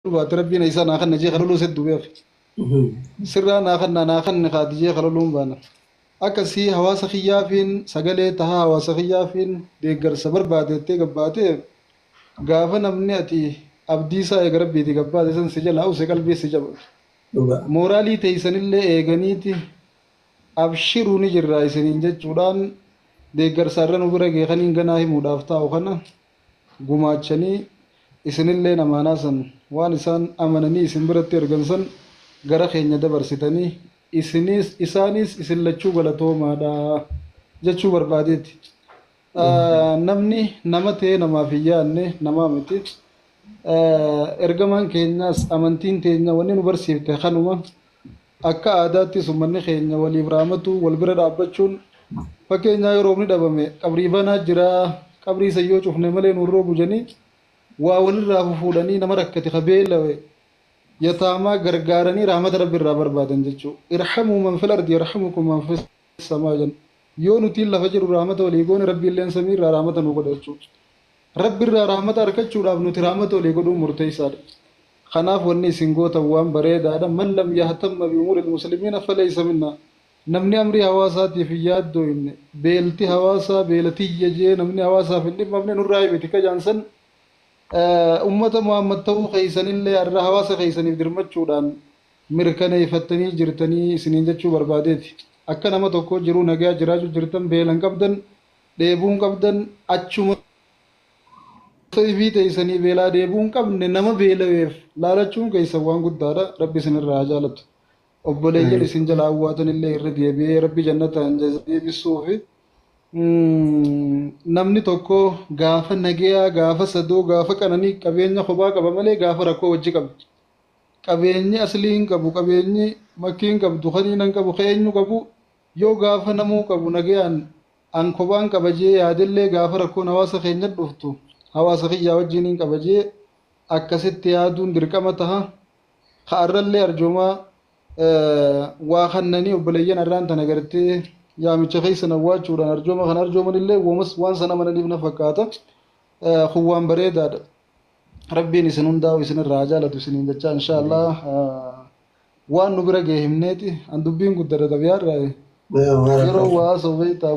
Baate Rabbiin isaa naa kanna jee kaloluu hedduu beeki. Sirraa naa kanna naa kanni kaati jee kaloluun baana. Akkasii hawaasa kiyyaafiin sagalee tahaa, hawaasa kiyyaafiin deeggarsa barbaadeettee gabbaatee, gaafa namni ati abdii isaa eega Rabbiiti gabbaate san si jalaa use qalbii si jaba. Mooraalii teessanillee eeganiiti abshiruu ni jirraa isiniin jechuudhaan deeggarsa irra nu bira geekaniin ganaa himuudhaaf taa'u kana gumaachanii, isinillee namaanaa san waan isaan amananii isin biratti ergan san gara keenya dabarsitanii, isinis isaanis isin lachuu galatoomaadha jechuu barbaadeeti. Namni nama ta'ee namaaf hin yaadne namaa miti. Ergamaan keenyas amantiin teenya wanni nu barsiifte kanuma. Akka aadaattis uummanni keenya waliif raamatu, wal bira dhaabbachuun, fakkeenyaa yoo roobni dhabame qabrii banaa jira, qabrii isa yoo cufne malee nuun roobu jedhanii waa walirraa fufuudhanii nama rakkate ka beelawe yataamaa gargaaranii rahmata Rabbi irraa barbaadan jechuudha. Irhamuu man fil ardi yarhamukum man fis samaa jenna. Yoo nutiin lafa jiru rahmata walii goone, Rabbi illeen samii irraa rahmata nu godha jechuudha. Rabbi irraa rahmata argachuudhaaf nuti rahmata walii godhuun murteessaadha. Kanaaf wanni isin gootan waan bareedaadha. Man lam yahtamma bi umuuri muslimiina falaysa minna. Namni amrii hawaasaatiif hin yaaddooyne, beelti hawaasaa beela tiyya jee namni hawaasaaf hin dhimmamne nurraa himiti kajaansan, ummata Muhammad ta'uu keessanillee har'a hawaasa keessaniif dirmachuudhaan mirkaneeffattanii jirtanii isiniin jechuu barbaadeeti. Akka nama tokko jiruu nagaa jiraachuu jirtan, beelan qabdan, dheebuun qabdan, achuma ifii teessanii beelaa deebi'uu hin qabne nama beelaweef laalachuun keessan waan guddaadha. Rabbi isinirraa haa jaalatu. Obboleeyyan isin jala hawwaatan illee irra deebi'ee Rabbi jannataan deebisuufi. Namni tokko gaafa nagayaa, gaafa sadoo, gaafa qananii qabeenya kophaa qaba malee gaafa rakkoo wajji qaba. Qabeenyi aslii hin qabu, qabeenyi makkii hin qabdu, kaniin hin qabu, eenyu qabu, yoo gaafa namuu qabu nagayaan an kophaan qaba jee yaadellee, gaafa rakkoon hawaasa keenya dhuftu hawaasa kiyyaa wajjin hin qaba jee akkasitti yaaduun dirqama taha. Ka'arrallee arjoomaa waa kannanii obboleeyyan arraan tana gartee yaamicha keessan awwaachuudhaan arjooma kana arjoomanillee womas waan sana amananiif na fakkaata. Kun waan bareedaadha. Rabbiin isin hundaa'u isinirraa haa jaalatu isiniin jechaa, inshaallah waan nu bira ga'e himneeti. An dubbiin guddadha xabiyaarraa yeroo waa haasa'u beektaa,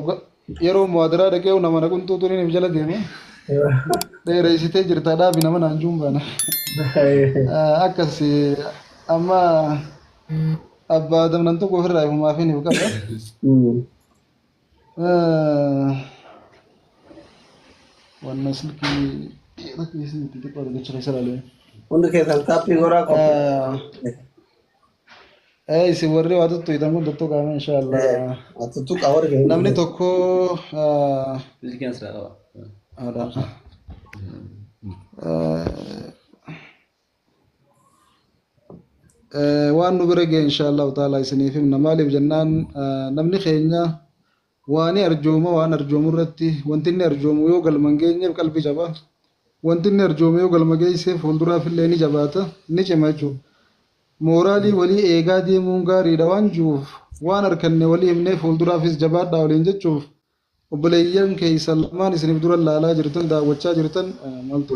yeroo muwaadiraa dhaqee nama na qunxuutuun if jala deeme, dheereessitee jirta dhaabi nama naan juun baana. Akkas amma abbaa Adam nan tokko ofirraa ifumaaf hin qaba. Wanna silkii keessa itti xiqqoo argachuu keessa ilaalee. Hundi keessan taappii goraa qophii. Isin warri waa tuttuitan kun tuttuqaame inshaallah. Tuttuqaa warri keessa. Namni tokko Silkiin asirraa qaba. Haadha. Waan nu bira ga'e inshaallahu taala isiniif himna. Maaliif jennaan, namni keenya waan arjooma, waan arjoomu irratti wanti inni arjoomu yoo galma hin geenyeef qalbii jaba. Wanti inni arjoome yoo galma geesseef fuulduraaf illee ni jabaata, ni cima jechuudha. Mooraalii walii eegaa deemuun gaariidha waan jiruuf, waan harkanne walii himnee fuulduraafis jabaadhaa waliin jechuuf, obboleeyyan keessan lamaan isiniif dura laalaa jirtan, daawwachaa jirtan, maaltu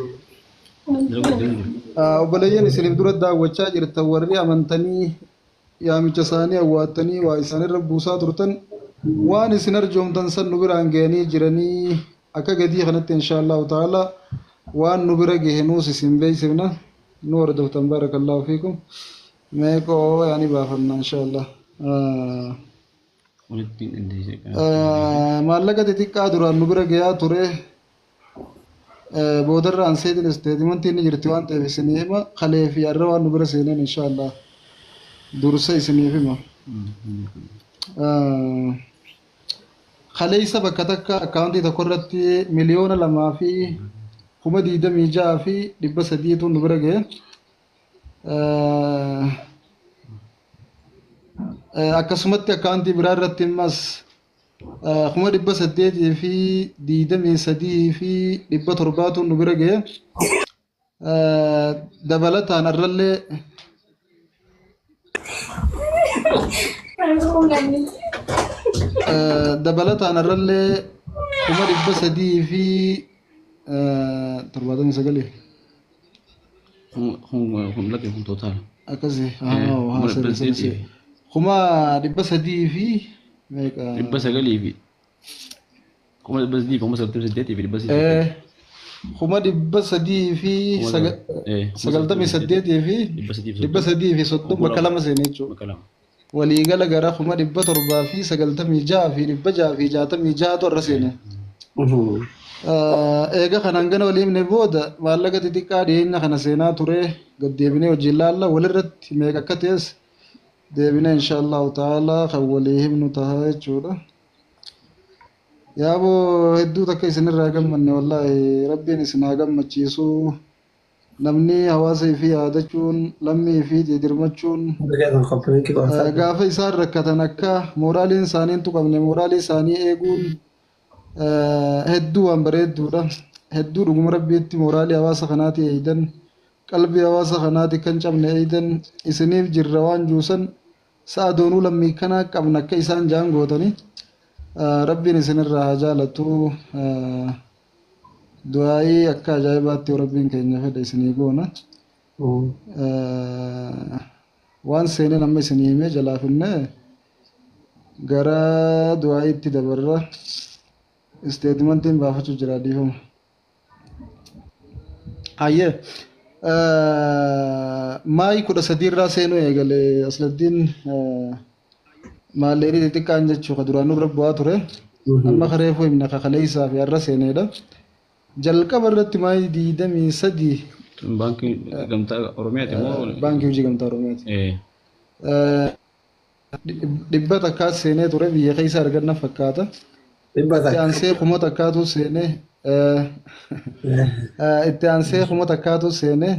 obboleeyyan isiniif dura daawwachaa jirtan, warri amantanii yaamicha isaanii awwaattanii waa isaanirra buusaa turtan, waan isin arjoomtan san nu biraan ga'anii jiranii. Akka gadii kanatti inshaallahu ta'ala waan nu bira gahe nuus isin beeksifna, nu hordoftan. Barakallahu fiikum. Meeqoo yaani baafanna inshaallah. Walitti qindeessee. Maallaqa xixiqqaa duraan nu bira gahaa ture boodarraan seetiin statementiin ni jirti waan ta'eef isinii hima. Kalee fi har'a waan nu bira seeneen inshaallah dursa isiniif hima. Kaleessa bakka takka akkaawuntii tokko irratti 2,026,300tu nu bira gahe. Akkasumatti akkaawuntii biraa irratti immas 823,700tu nu bira gahe. Dabalataan arrallee 379. Kun lakkee kun total. Akkasi. Kuma dhibba sadii fi 300,000 fi meeqa? 900 fi 398 fi 300. 398 fi 330 bakka lama seene jechuudha. Bakka lama. Waliigala gara 796 fi 666 irra seene. Eega kanaan gana walii himne booda maallaqa xixiqqaa dhiyeenya kana seenaa ture gaddeebinee hojii laalla walirratti meeqa akka ta'es deebinee insha Allahu ta'ala kan walii himnu ta'a jechuudha. Yaaboo hedduu takka isinirraa gammanne, wallaahi rabbiin isin haa gammachiisu. Namni hawaasa fi yaadachuun, lammii fi dirmachuun, Hundi keessan copy link godhaa. gaafa isaan rakkatan akka mooraaliin isaanii hin tuqamne mooraalii isaanii eeguun hedduu waan bareedduudha. Hedduu dhuguma rabbiitti mooraalii hawaasa kanaati eeydan, qalbii hawaasa kanaati kan cabne eeydan, isiniif jirra waan juusan sa'a doonuu lammii kanaa qabna akka isaan jaan gootanii. Rabbiin isinirraa haa jaalatu. Du'aayii akka ajaa'ibaatti rabbiin keenya fedhe isinii goona. Waan seeneen amma isinii himee jalaa finnee gara du'aayiitti dabarra. Statementiin baafachuu jira, dhiifama. Hayyee. Maayi 13 irraa seenuu eegale Asladdiin, maallaqni xixiqqaan jechuu ka duraan nurra bu'aa ture. Amma kareefuu himna kakaleessaa fi har'a seenedha. Jalqaba irratti maayi 23. Baankii Gamtaa Oromiyaati moo? Baankii Hojii Gamtaa Oromiyaati. 100 seenee ture, biyya keessa arganna fakkaata. Dhibba Itti takka. aansee 1000 seenee, itti aansee 1000 seenee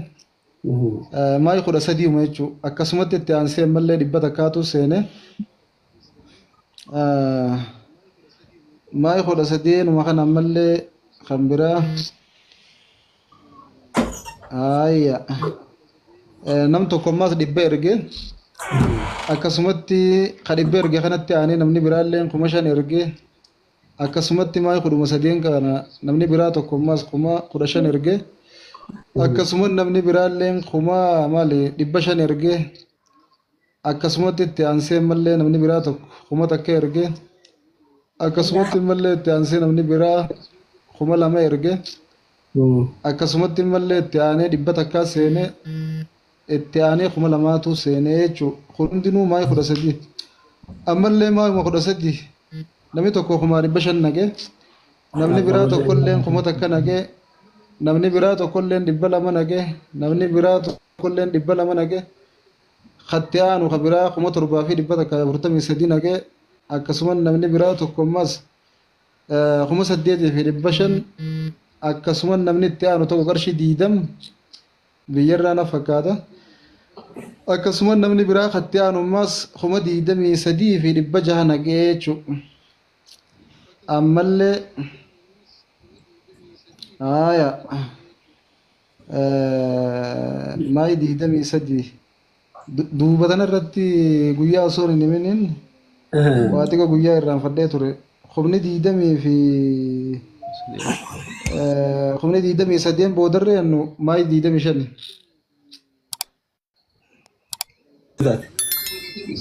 maayi 13 jechuudha. Akkasumatti itti aansee ammallee 100 seenee, maayi 13 numa kana ammallee kan biraa. Ayya. Nam tokko ammaas 100 erge. Akkasumatti ka 100 erge kanatti aanee namni biraallee 5000 erge. Akkasumatti maayi 13 kana namni biraa tokko ammaas 15,000 erge. Akkasuma namni biraallee kuma maali 500 erge. Akkasumatti itti aansee ammallee namni biraa tokko 1000 erge. Akkasumatti ammallee itti aansee namni biraa 2000 erge. Akkasumatti ammallee itti aanee 100 seenee, itti aanee 2000 seenee jechuudha. Kun hundinuu maayi 13. Ammallee maayuma 13 namni tokko 500,000 naqee, namni biraa tokkollee 1000 naqee, namni biraa tokkollee 200 naqee, namni biraa tokkollee 200 naqee, katti aanu ka biraa 7143 naqee, akkasuma namni biraa tokko ammas 8500, akkasuma namni itti aanu tokko qarshii 20 biyyarraa na fakkaata. Akkasuma namni biraa katti aanu ammas 23,600 naqee jechuudha. Ammallee haaya maayi 23 duuba tanarratti guyyaa osoo hin himiniin waa xiqqoo guyyaa irraanfadhee ture. Kumni diidamii fi 23,000 boodarree jennu maayi 25.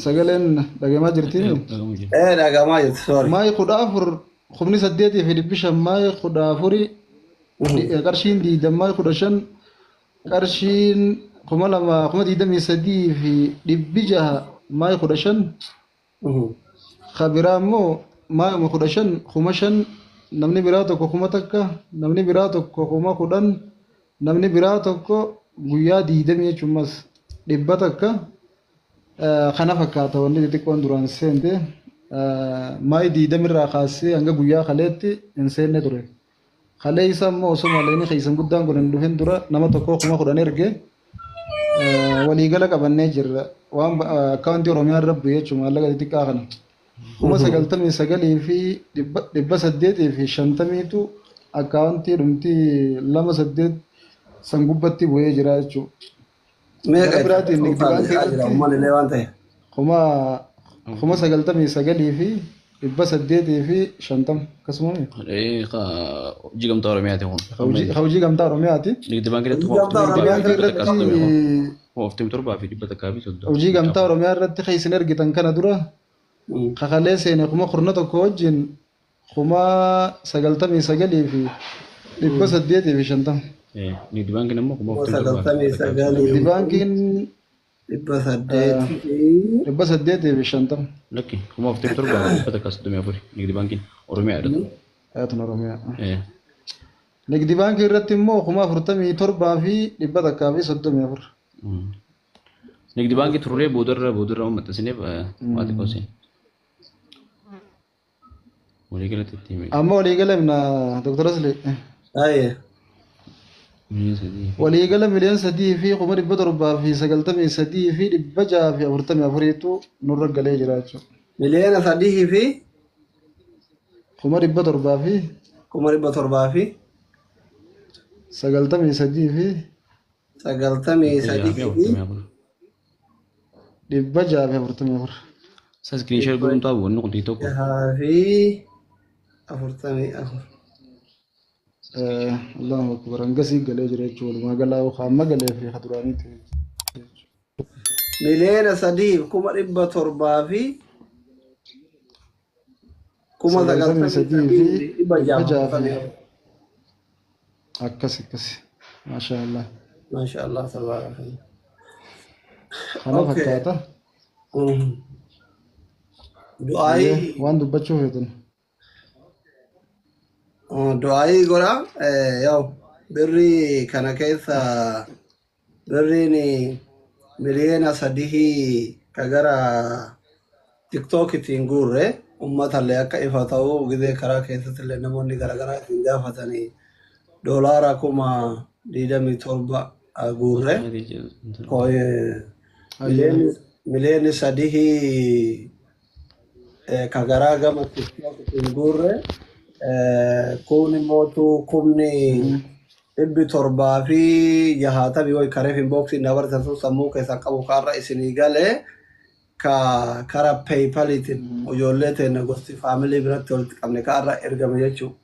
Sagaleen dhagamaa jirtiin? Dhagamaa jirti, sorry. Maayi 14 8,500, maayi 14 qarshiin 20, maayi 15 qarshiin 2000, 23,600 maayi 15. Ka biraa immoo maayuma 15 5,000, namni biraa tokko 1000, namni biraa tokko 10,000, namni biraa tokko guyyaa 20 jechuun mas 100. Kana fakkaata wanni xixiqqoon duraan seente. Maayi 20 irraa kaasee hanga guyyaa kaleetti hin seenne ture. Kalee isa immoo osoo maallaqni keessan guddaan kun hin dhufin dura nama tokko 10,000 erge, waliigala qabannee jirra. Waan akkaawuntii Oromiyaa irra bu'e jechuudha maallaqa xixiqqaa kana. 99,850tu akkaawuntii dhumtii 28 san gubbatti bu'ee jira jechuudha. Meeqa Gara biraatiin nigdi baankii jira irratti uummanni illee waan ta'eef. 99,000 fi 850 akkasuma. Hojii gamtaa Oromiyaati kun. Hojii gamtaa Oromiyaati. Nigdi baankii irratti Hojii gamtaa Hojii baankii irratti 47,130. Hojii gamtaa Oromiyaa irratti kan isin ergitan kana dura kakalee seene 11,000 wajjin 99,850. Nigdi baankiin immoo 99. Nigdi baankiin 800 fi 850. Lakki 47,134 nigdi baankiin Oromiyaa jedhatu. Ayatun Oromiyaa. Nigdi baankii irratti immoo 47,134. Nigdi baankii turree boodarra maxxansineef waa xiqqoo seen. Walii galatti itti hime. Amma waliigala himna Dr. Asli. Aye. 3 miliyoona. Waliigala 3,793,644tu nurra galee jira jechuudha. 3 miliyoona fi 700,000 fi 700,000 fi 93 fi 93 fi 644. Isa iskiriin sheer godhuun taa'u wanni kun tokko. 644. Allahu akbar hangasii galee jira jechuudha. Walumaa galaa amma galee fi duraaniiti. 3,700,000 fi 93 fi 644. Akkas akkas. Maasha Allah. Maasha Allah tabaarakallah. Kana fakkaata. Du'aayii Waan dubbachuu feetan. Du'aayii godha. Yaa'u birrii kana keessa birriin 3 miliyoona ka gara TikTok ittiin guurre uummatallee akka ifa ta'u gizee karaa keessatti illee namoonni garaagaraa ittiin gaafatanii doolaara 27,000 guurre. 3 miliyoona ka garaa gama TikTok ittiin guurre kun immootu 760,000 way kareef inboxii dabarsan sun sammuu keessaa qabu kaarra isinii galee ka kara PayPaliitiin ijoollee teenya gosti faamilii biratti walitti qabne kaarra ergame jechuudha.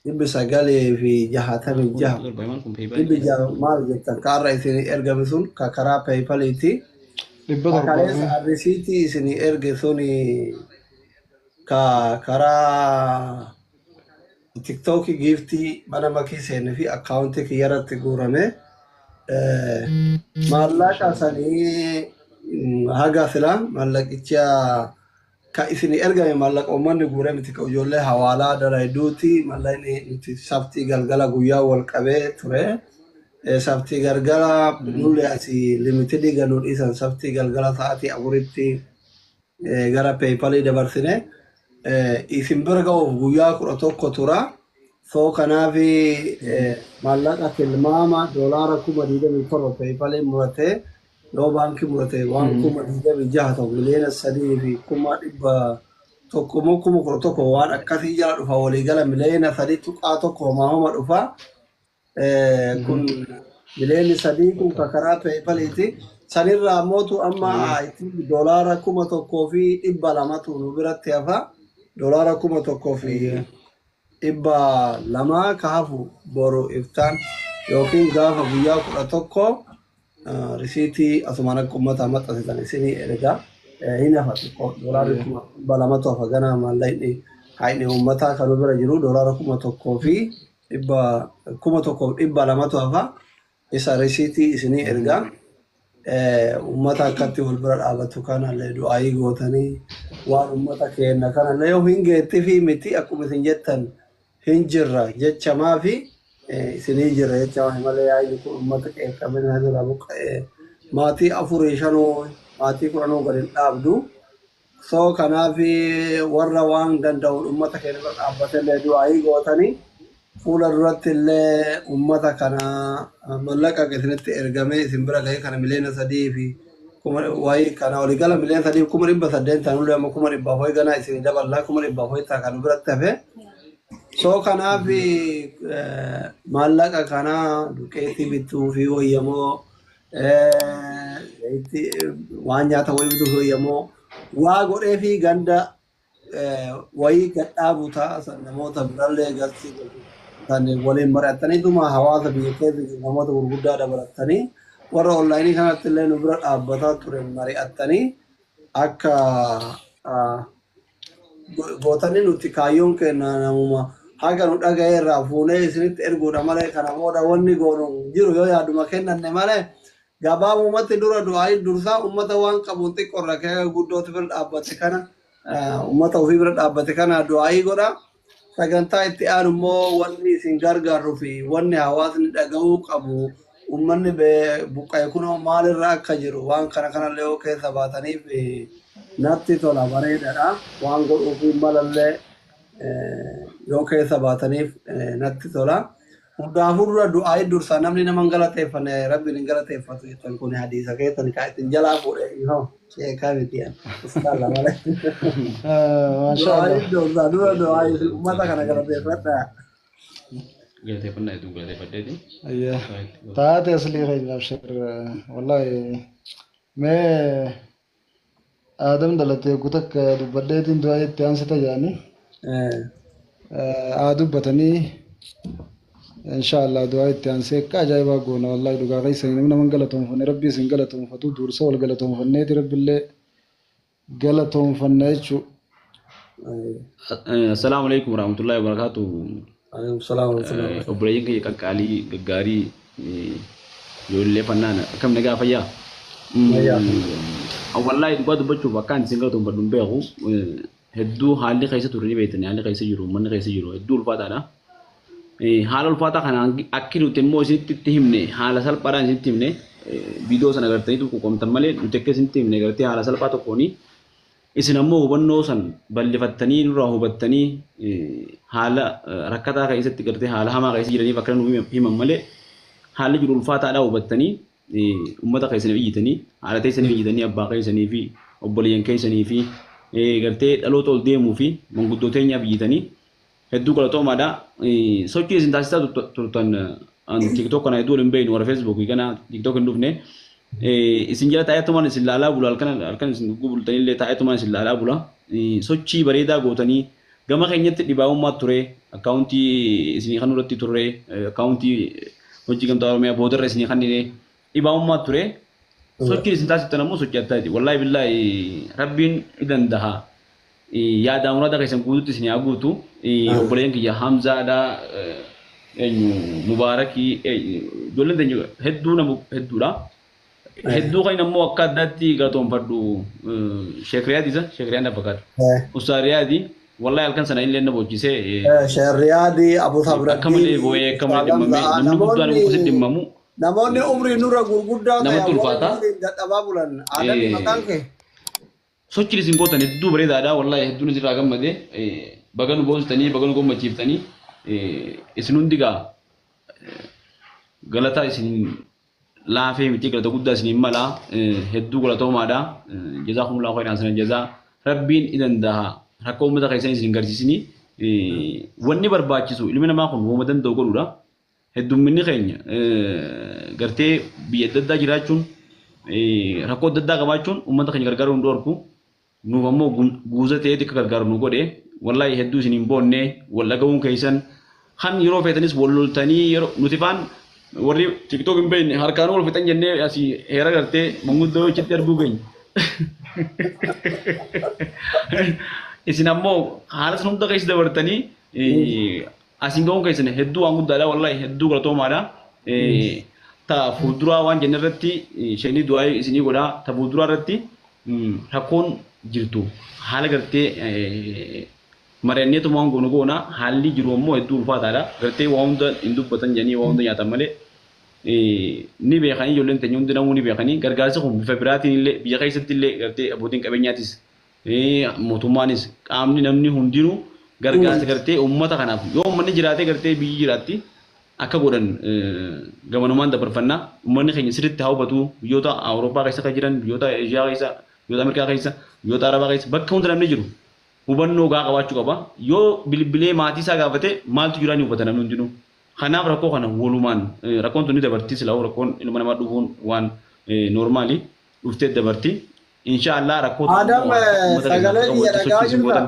796,966 600 maal jettan kaarra isinii ergame sun ka karaa PayPaliiti. 700. Kaleessa risiitii isinii erge sun ka karaa TikTokii giiftii mana makii seenne fi akkaawuntii kiyyarratti guurame. Maallaqa sanii haga sila maallaqicha ka isinii ergame maallaqa uummanni guure miti ka ijoollee hawaalaa dalayduuti maallaqni nuti sabtii galgala guyyaa wal qabee ture. Sabtii galgala nullee asii limitedii galuu dhiisan sabtii galgala sa'aatii 4tti gara PayPalii dabarsine. Isin bira ga'uuf guyyaa 11 tura. So kanaaf maallaqa tilmaama doolaara 27,000 PayPaliin muratee yoo baankii murate waan 26,000 ta'u 3,100,000 moo 11,000 waan akkasii jala dhufa waliigala 3.1 miliyoona homaa homa dhufa. Kun 3 miliyoona kun ka karaa PayPaliiti. Sanirraa mootu amma doolaara 1,200tu nu biratti hafa. Doolaara 1,200 ka hafu boru iftaan yookiin gaafa guyyaa 11 risiitii asumaan akka uummataa maxxansitan isinii ergaa hin hafa xiqqoo doolaarri 200,000tu hafa ganaa maallaqni haayini uummataa kan nu bira jiru doolaara 1,200tu hafa isa risiitii isinii ergaa. Uummata akkatti wal bira dhaabatu kanallee du'aayii gootanii waan uummata keenya kanallee yoo hin geetti fi miti akkuma isin jettan hin jirra jechamaa fi isinii jirra jechamaa malee yaa'inni kun uummata qeeqamina irraa buqqa'ee maatii afurii shanuu maatii kudhanuu gadi hin dhaabdu. So kanaaf warra waan danda'uun uummata keenya bira dhaabbatallee du'aayii gootanii fuula duratti illee uummata kana mallaqa isinitti ergamee isin bira gahee kana 3 miliyoona fi kuma wayii kana waliigala 3,800,000 ta'anullee amma 400,000 ganaa isin daballaa 400,000 ta'a kan biratti hafe. So kanaaf maallaqa kana duqeetii bituu fi wayyamoo Itti waan nyaata wayii bituuf eeyyamoo waa godhee fi ganda wayii gadhaabu ta'a namoota birallee galchii kan waliin mari'attaniituma hawaasa biyya keessa jiru namoota gurguddaa dabalattanii warra onlaayinii kanatti illee nu bira dhaabbataa ture mari'attanii akka gootanii nuti kaayyoon keenya namuma haga nu dhaga'e irraa fuunee isinitti erguudha malee kana booda wanni goonu jiru yoo yaaduma kennanne malee gabaabumatti dura du'aa dursaa ummata waan qabuun xiqqoorra kee guddootu bira dhaabbate kana ummata ofii bira dhaabbate kana du'aayii godha. Sagantaa itti aanu immoo wanni isin gargaarru fi wanni hawaasni dhaga'uu qabu ummanni buqqa'e kunoo maalirra akka jiru waan kana kanallee yoo keessa baataniif natti tola bareedaadha. Waan godhuuf malallee yoo keessa baataniif natti tola. Hundaafuu dura du'aayii dursaa namni nama hin galateeffanne rabbiin hin galateeffatu jettan kun hadiisa keessan kaa ittiin jalaa fuudhe yoo sheekaa miti ustaala malee. Maasha Allah. Du'aayii dursaa dura du'aayii uummata kana galateeffadhaa. Galateeffannaa hedduu galateeffadheeti. Ayya. Taate aslii keenya abshir. Wallahi mee Aadam dhalatee eeguu takka dubbadheetiin du'aa itti aansita jedhanii haa dubbatanii inshaallah du'aa itti aansee akka ajaa'ibaa goona wallahi dhugaa keessanii namni nama hin galatoonfanne rabbi isin galatoonfatu dursa wal galatoonfanneeti rabbillee galatoonfanna jechuudha. Assalaamu alaikum warahmatullahi wabarakatuh. Alaikum salaam wa rahmatullahi. Obboleeyyan kiyya qaqqaalii gaggaarii ijoollee fannaan akkam nagaa fayyaa? Fayyaa. Wallaahi dhugaa dubbachuuf akkaan isin galatoonfadhu hin beeku. Hedduu haalli keessa turre ni beektani haalli keessa jiru uummanni keessa jiru hedduu ulfaataadha. Haala ulfaataa kana akki nuti immoo isinitti itti himne haala salphaadhaan isinitti himne viidiyoo sana agartaniitu quuqamtan malee nuti akka isinitti himne gartee haala salphaa tokkooni isin ammoo hubannoo san bal'ifattanii nurraa hubattanii haala rakkataa keessatti gartee haala hamaa keessa jiraniif akka nu himan malee haalli jiru ulfaataadhaa hubattanii uummata keessaniif iyyitanii haala teessaniif iyyitanii abbaa keessanii fi obboleeyyan keessanii fi gartee dhaloota ol deemuu fi manguddoo teenyaaf iyyitanii hedduu galatoomaadha. Sochii isin taasisaa turtan TikTok kana hedduu wal hin beeknu warra Facebookii kana TikTok hin dhufne. Isin jala taa'eetumaan isin laalaa bula halkan halkan isin bultanillee taa'eetumaan isin laalaa bula. Sochii bareedaa gootanii gama keenyatti dhibaa'ummaa ture akkaawuntii isinii kan irratti turre akkaawuntii hojii gamtaa Oromiyaa boodarra isinii kan dhibaa'ummaa ture. Sochiin isin taasiftan ammoo sochii addaati. Wallaahi billaahi rabbiin ni danda'a. Yaada muraada keessan guututti isin haa guutu. Obboleeyyan kiyya Hamzaadha eenyu Mubaarakii ijoolleen teenya hedduu nama hedduudha. Hedduu kan ammoo akka addaatti galatoonfadhu Sheek Riyaad isa Sheek Riyaad na fakkaata. Ustaaz Riyaadi wallahi halkan sana illee na boochisee Sheekh Riyaadii Abu akka malee boo'ee akka malee dhimmamee namni guddaan immoo akkasitti dhimmamu Namoonni umrii nurra gurguddaa ta'e namatti ulfaata. dadhabaa bulan. Aadaan maqaan kee. Sochiin isin gootan hedduu bareedaadha wallahi hedduun isinirraa gammade baga nu boonsitanii baga nu gammachiiftanii isin hundi gaa galata isin laafee miti galata guddaa isiniin mala hedduu galatoomaadha jazaakumullahu khairan sanan jazaa rabbiin ni danda'a rakkoo uummata keessan isin garsiisini wanni barbaachisu ilmi namaa kun wooma danda'u godhuudha heddumminni keenya gartee biyya adda addaa jiraachuun rakkoo adda addaa qabaachuun uummata keenya gargaaruu hin dhoorku nuuf ammoo guuza ta'eeti akka gargaaru nu godhe wallahi hedduu isin hin boonne wal dhaga'uun keessan kan yeroo feetanis wal loltanii yeroo nuti faan warri TikTok hin beekne harkaan wal fixan jennee asii heera gartee manguddoo achitti arguu keenya. Isin ammoo haala san hunda keessa dabartanii asiin ga'uun keessan hedduu waan guddaadha wallahi hedduu galatoomaadha. Ta fuulduraa waan jenne irratti isheenii du'aa isinii godhaa ta fuulduraa irratti rakkoon jirtu haala gartee mari'anneetuma waan goonu goona haalli jiru ammoo hedduu ulfaataadha gartee waa hunda hin dubbatan jedhanii waa hunda nyaatan malee ni beekanii ijoolleen teenya hundi namuu ni beekanii gargaarsi kun bifa biraatiin illee biyya keessatti illee gartee abbootiin qabeenyaatis mootummaanis qaamni namni hundinuu gargaarsa gartee uummata kanaaf yoo uummanni jiraatee gartee biyyi jiraatti akka godhan gamanumaan dabarfannaa uummanni keenya sirriitti haa hubatu biyyoota Awurooppaa keessa kan jiran biyyoota Eeshiyaa keessa biyyoota Ameerikaa keessa biyyoota Arabaa keessa bakka hunda namni jiru hubannoo gaa qabaachuu qaba yoo bilbilee maatii isaa gaafate maaltu jiraa ni hubata namni hundinuu Kanaaf rakkoo kana walumaan rakkoon tun ni dabarti silaa rakkoon ilma namaa dhufuun waan normaali dhuftee dabarti. Inshaallah rakkoo tun Adam immoo uummata keessan sagalee akka kiyya walitti dhagaa sochii isin jirta? gootan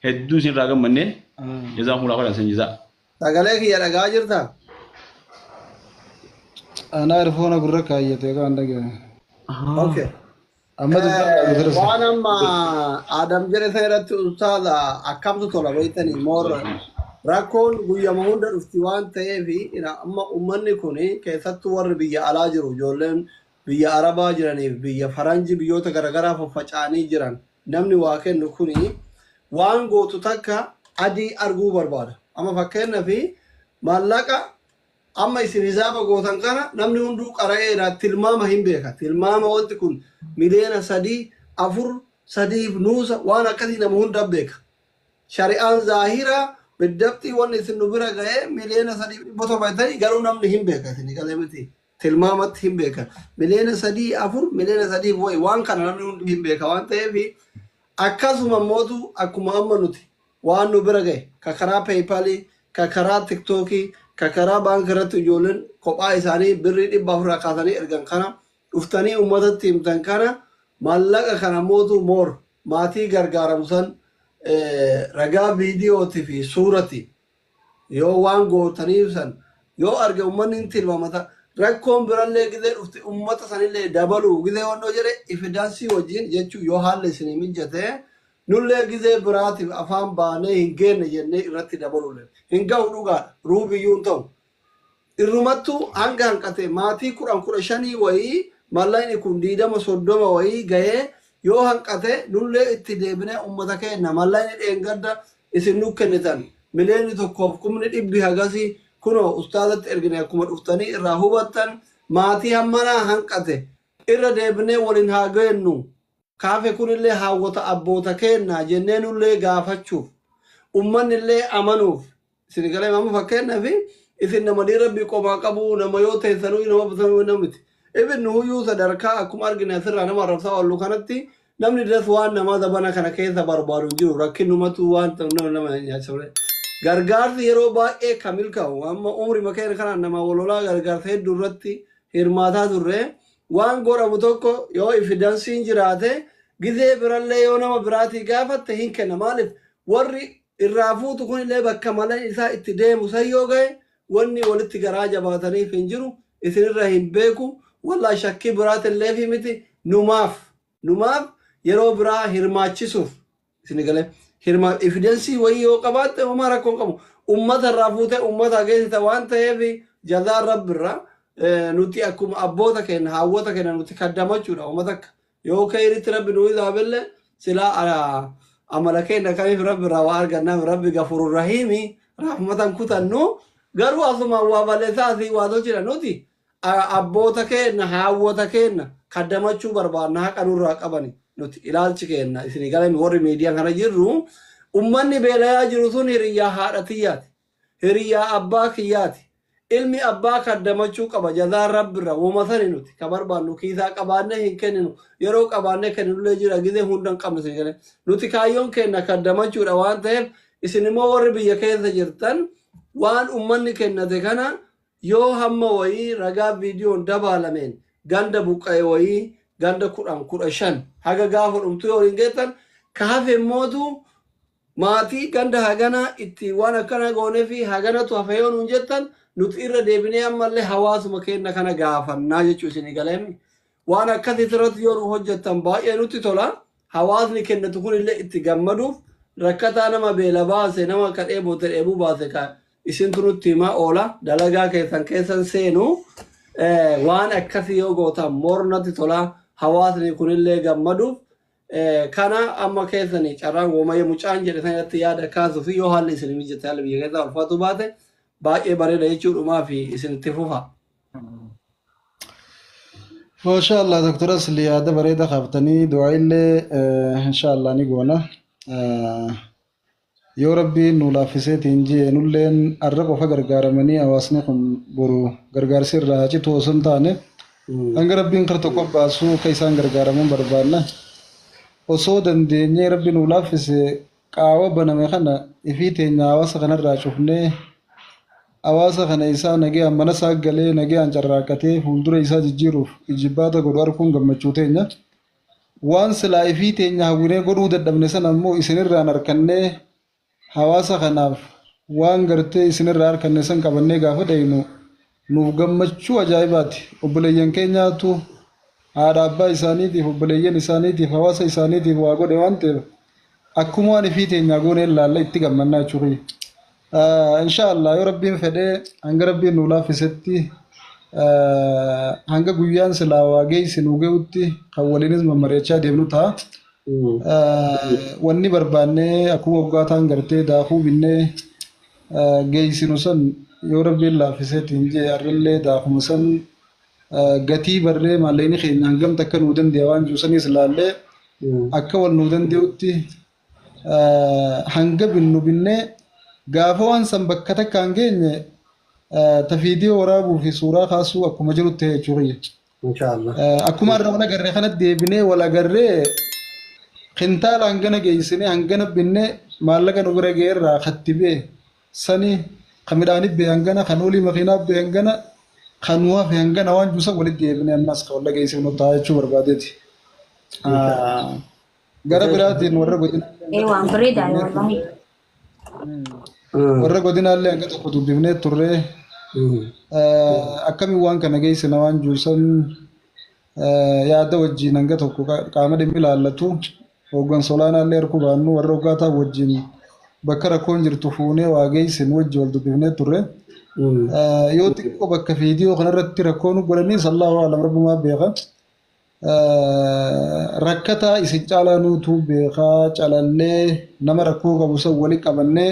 hedduu isin irraa gammannee jazaa mulaa godhan isin jazaa. Sagalee kiyya dhagaa jirta? Anaa erfoona gurra kaayyate kan dhagaye. Okay. Amma dubbii Dr. Waan amma Adam jedhe sana irratti ustaaza akkamtu tola beektanii moor rakkoon guyyama hunda dhufti waan ta'eef amma uummanni kun keessattuu warri biyya alaa jiru ijoolleen biyya arabaa jiraniif biyya faranjii biyyoota garaagaraa faffaca'anii jiran namni waa kennu kun waan gootu takka adii arguu barbaada. Amma fakkeenyaaf maallaqa amma isin hisaaba gootan kana namni hunduu qara'eera tilmaama hin beeka. Tilmaama wanti kun 3 miliyoona 4 3f nuusa waan akkasii nama hunda beeka. Shari'aan zaahiraa biddabxii wanni isin nu bira ga'ee 3,700,000 ta'e garuu namni hin beeka isin galee miti. Tilmaamatti hin beeka. 3 miliyoona 4 3 miliyoona wayi waan kana namni hundi hin beeka waan ta'eef akkasuma mootu akkuma amma nuti waan nu bira ga'e ka karaa PayPalii, ka karaa TikTokii, ka karaa baankii irratti ijoolleen kophaa isaanii birrii 400 kaasanii ergan kana dhuftanii uummatatti himtan kana maallaqa kana mootu moor maatii gargaaramu san ragaa viidiyootii fi suurati yoo waan gootaniif san yoo arge uummanni hin tilmaamata. Rakkoon birallee gizee dhufte uummata sanillee dabaluu gizee wannoo jedhe evidencii wajjin jechuu yoo haalli isinii mijjate nullee gizee biraatiif afaan baanee hin geenne jennee irratti dabaluu hin ga'u dhugaadha ruubiyyuu hin ta'u. Irrumattuu hanga hanqate maatii 10 15 wayii mallaqni kun 20 30 wayii gahee yoo hanqate nullee itti deebinee uummata keenya mallaqni dheengadda isin nu kennitan 1,100,000 hagasii kunoo ustaazatti ergine akkuma dhuftanii irraa hubattan maatii hammanaa hanqate irra deebinee waliin haa geennu kaafe kunillee haawwata abboota keenya jennee nullee gaafachuuf ummanni illee amanuuf isin galee amma fakkeenyaaf isin nama rabbii qomaa qabu nama yoo teessanuu nama basanuu namiti. Ibn huyyuu sadarkaa akkuma argine asirraa nama arrabsaa oollu kanatti namni das waan nama zabana kana keessa barbaadu hin jiru rakkinumatu waan nama nama nyaachisa. Gargaarsi yeroo baay'ee kan milkaa'u amma umri makeena kanaan nama walolaa gargaarsa hedduu irratti hirmaataa turre waan godhamu tokko yoo evidenciin jiraate gizee birallee yoo nama biraatii gaafatte hin kenna. Maaliif warri irraa fuutu kunillee bakka malan isaa itti deemu san yoo gahe wanni walitti garaa jabaataniif hin jiru isinirra hin beeku wallaa shakkii biraatillee fi miti numaaf yeroo biraa hirmaachisuuf isin galee hirmaa evidencii wayii yoo qabaatte homaa rakkoo hin qabu ummata irraa fuutee ummata geessita waan ta'eef jazaan rabbirra nuti akkuma abboota keenya haawwota keenya nuti kaddamachuudha uummata akka yoo keeritti rabbi nu isaabille silaa amala keenya kamiif rabbi irraa waa argannaaf rabbi gafurur rahiimi rahmatan kutannu garuu asuma waa balleessaa asii waa tolchina nuti abboota keenya haawwota keenya kaddamachuu barbaadna haqa nurraa qabani nuti ilaalchi keenya isin galame warri miidiyaa kana jirru ummanni beelayaa jiru sun hiriyyaa haadha tiyyaati hiriyyaa abbaa kiyyaati ilmi abbaa kaddamachuu qaba jazaan rabbirra woma sani nuti ka barbaannu kiisaa qabaannee hin kenninu yeroo qabaannee kenninullee jira gizee hunda hin qabnu isin galee nuti kaayyoon keenya kaddamachuudha waan ta'eef isin immoo warri biyya keessa jirtan waan ummanni kennate kana yoo hamma wayii ragaa viidiyoon dabaalameen ganda buqqa'e wayii ganda 10 15 haga gaafa dhumtu yoo hin geettan ka hafe mootu maatii ganda haganaa itti waan akkana goonee fi haganatu hafe yoo nuun jettan nuti irra deebinee ammallee hawaasuma keenya kana gaafannaa jechuu isinii galeemi. Waan akkasii irratti yoo nu hojjettan baay'ee nutti tola. Hawaasni kennatu kunillee itti gammaduuf rakkataa nama beela baase nama ka dheebote dheebuu baase ka isintu nutti himaa oola dalagaa keessan keessan seenu waan akkasii yoo gootan mornatti tola hawaasni kunillee gammaduuf kana amma keessanii carraan womayee mucaan jedhe sanatti yaada kaasuu fi yoo haalli isin mijate haalli biyya keessaa ulfaatu baate baay'ee bareeda jechuudhumaa fi isinitti fufa. Maasha Allah Dr. Asli yaada bareeda kaaftanii du'aa illee insha Allah ni goona. Yoo rabbiin nu laaffiseetiin jee nulleen arra qofa gargaaramanii hawaasni kun boru gargaarsi irraa citu osoo hin taane hanga rabbiin kar tokko baasuu akka isaan gargaaraman barbaanna. Osoo dandeenyee rabbi nu laaffise qaawa baname kana ifii teenya hawaasa kanarraa cufnee Hawaasa kana isaa nagayaan mana isaa galee nagayaan carraaqqatee fuuldura isaa jijjiiruuf ijibbaata godhu arguun gammachuu teenya. Waan silaa ifii teenya hawwinee godhuu dadhabne sana ammoo isinirraan harkannee hawaasa kanaaf waan gartee isinirraa harkanne san qabannee gaafa dhaynu nuuf gammachuu ajaa'ibaati. Obboleeyyan keenyaatu haadha abbaa isaaniitiif, obboleeyyan isaaniitiif, hawaasa isaaniitiif waa godhe waan ta'eef akkuma waan ifii teenyaa goonee ilaalla itti gammannaa jechuudha. Inshaallah, yoo Rabbiin fedhee, hanga Rabbiin nu laaffisetti, hanga guyyaan silaa waa geessi nu ge'utti kan waliinis mammari'achaa deemnu ta'a. Wanni barbaannee akkuma waggaataan gartee daakuu binnee geessinu san, yoo Rabbiin laaffiseetiin jee, har'illee daakuma san gatii barree maallaqni keenya hangam takka nuu dande'a waan jiru sanis ilaallee akka wal nuu danda'utti hanga binnu binnee, gaafa waan san bakka takka hin geenye ta viidiyoo waraabuu fi suuraa kaasuu akkuma jirutti ta'e jechuudha. Inshaallah. Akkuma har'a wal agarree kanatti deebinee wal agarree kintaala hangana geessinee hangana binnee maallaqa nu bira ga'eerraa katti bee sani kan midhaanii bee hangana, kan olii makiinaa bee hangana, kan nu hafe hangana waan jiru san walitti deebinee ammas kan wal geessifnu ta'a jechuu barbaadeeti. Gara biraatiin warra godina Ee, waan bareedaa wallahi. Warra godinaallee hanga tokko dubbifnee turree, akkamiin waan kana geessina waan jiru san yaada wajjin hanga tokko qaama dhimmi ilaallatu hooggansa olaanaallee harkuu baannu, warra hoggaataa wajjin bakka rakkoon jirtu fuunee waa geessin wajji wal dubbifnee turre. Yoo xiqqoo bakka viidiyoo kanarratti rakkoon godhaniis, Allahu alam, rabbumaa beeka. Rakkataa isin caalaa nuutu beekaa, calallee nama rakkoo qabu san wali qabannee,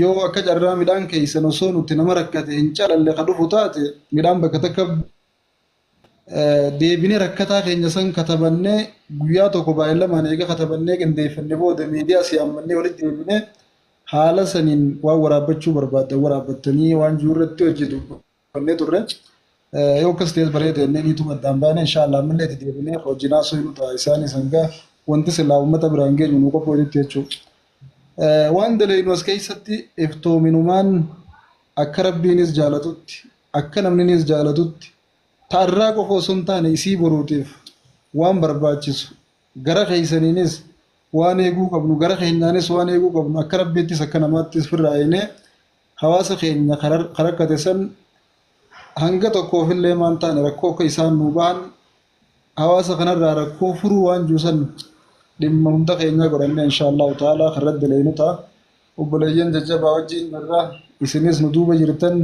yoo akka carraa midhaan keessan osoo nuti nama rakkate hin calalle ka dhufu taate, midhaan bakka takka deebinee rakkataa keenya san katabannee, guyyaa tokko baay'ee lamaan eega katabannee qindeeffannee booda miidiyaa siyaammannee walitti deebinee haala saniin waan waraabbachuu barbaaddan waraabbattanii waan jiru irratti hojii dubbannee turre. Yoo akkas ta'es bareeda jennee niitu maddaan baane. Inshaallah, ammallee itti deebinee hojii naasuu hin ta'a isaanis hanga wanti silaa uummata biraan geenyu nu qophoofnetti jechuudha. Waan dalagnu as keessatti iftoominumaan akka Rabbiinis jaalatutti, akka namninis jaalatutti, ta'arraa qofa osoo hin taane isii boruutiif waan barbaachisu, gara keessaniinis waan eeguu qabnu, gara keenyaanis waan eeguu qabnu, akka Rabbiittis akka namaattis firraa eenee hawaasa keenya karakkate san hanga tokkoofillee maan taane rakkoo akka isaan nuu bahan, hawaasa kanarraa rakkoo furuu waan jiru san dhimma hunda keenyaa godhannee inshaallahu ta'ala karratti dalagnu ta'a. Obboleeyyan jajjabaa wajjin jirra. Isinis nu duuba jirtan.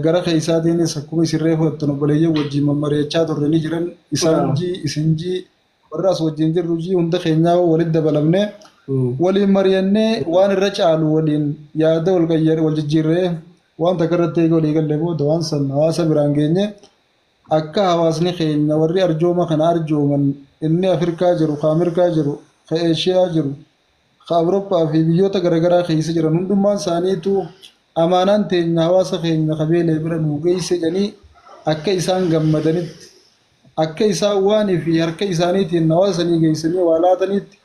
Gara keessaatiinis akkuma isin reefu jettan obboleeyyan wajjin mammari'achaa turre ni jiran. Isaan jii, isin jii, warra as wajjin jirru jii, hunda keenyaa walitti dabalamnee waliin mari'annee waan irra caalu waliin yaada wal wal jijjiirree waan takka irratti eega walii galle booda waan san hawaasa biraan geenye, akka hawaasni keenya warri arjooma kana arjooman, inni Afrikaa jiru, ka Ameerikaa jiru, ka Eeshiyaa jiru, ka Awurooppaa fi biyyoota garaagaraa keessa jiran hundummaan isaaniitu amaanaan teenya hawaasa keenya qabeelee bira nuu geesse jedhanii akka isaan gammadanitti, akka isaan waanii fi harka isaaniitiin hawaasa sanii geessanii waa laatanitti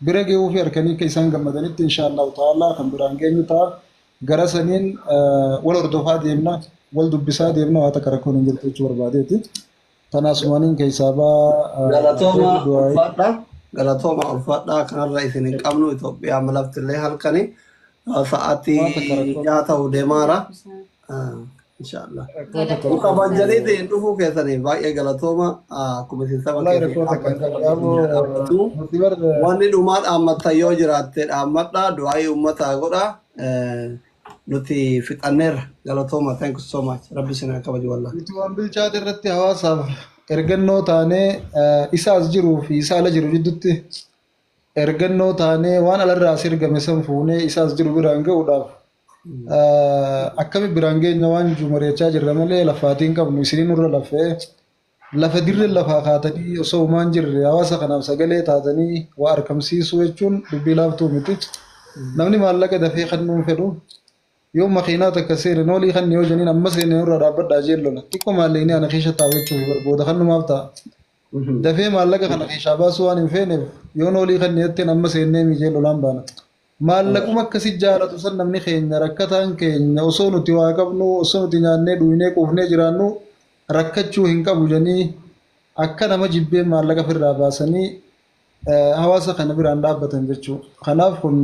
bira gahuu fi harkanii akka isaan gammadanitti inshaallahu ta'ala kan biraan geenyu ta'a. Gara saniin wal hordofaa deemna, wal dubbisaa deemna, waa takka rakkoon hin jirtu jechuu barbaadeeti. Tanaasumaniin keessaa baa. Galatooma, ulfaadha. Galatooma, ulfaadha. Kanarra isin hin qabnu. Itoophiyaa malaftillee halkani sa'aatii 6 ta'u deemaara. Inshaallah. Nu kabajaniitiin dhufuu keessanii baay'ee galatooma. Akkuma isin saba keessanii wanni dhumaa dhaammattan yoo jiraatte dhaammadha. Du'aayii uummataa godha. Nuti fixanneerra. Galatooma. Thank you so much. Rabbi isin haa kabaju wallah. Nuti waan bilchaate irratti hawaasaaf ergannoo taanee, isa as jiruu fi isa ala jiru jidduutti ergannoo taanee, waan alarraa as ergame san fuunee isa as jiru biraan ga'uudhaaf akkami biraan geenya waan jiru mari'achaa jirra malee lafaatiin qabnu isinii nurra lafee lafa dirree lafaa kaatanii osoo homaan jirre hawaasa kanaaf sagalee taatanii waa argamsiisuu jechuun dubbii laaftuu miti. Namni maallaqa dafee kennuun fedhu, yoo makiinaa takka seene noolii kan yoo jeniin amma seene nurra dhaabbadhaa jeen lola. Xiqqoo maallaqni ana keessa taa'u jechuuf barbooda kannumaaf ta'a. Dafee maallaqa kana keessaa baasuu waan hin feeneef, yoo noolii kan jetteen amma seennee mijee lolaan baana. Maallaquma akkasi jaalatu san namni keenya rakkataan keenya osoo nuti waa qabnu, osoo nuti nyaannee dhugnee quufnee jiraannu rakkachuu hin qabu jedhanii akka nama jibbee maallaqa ofirraa baasanii hawaasa kana biraan dhaabbatan jechuudha. Kanaaf kun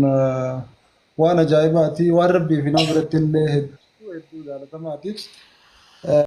waan ajaa'ibaati, waan rabbii fi nama biratti illee hedduu hedduu jaalatamaati.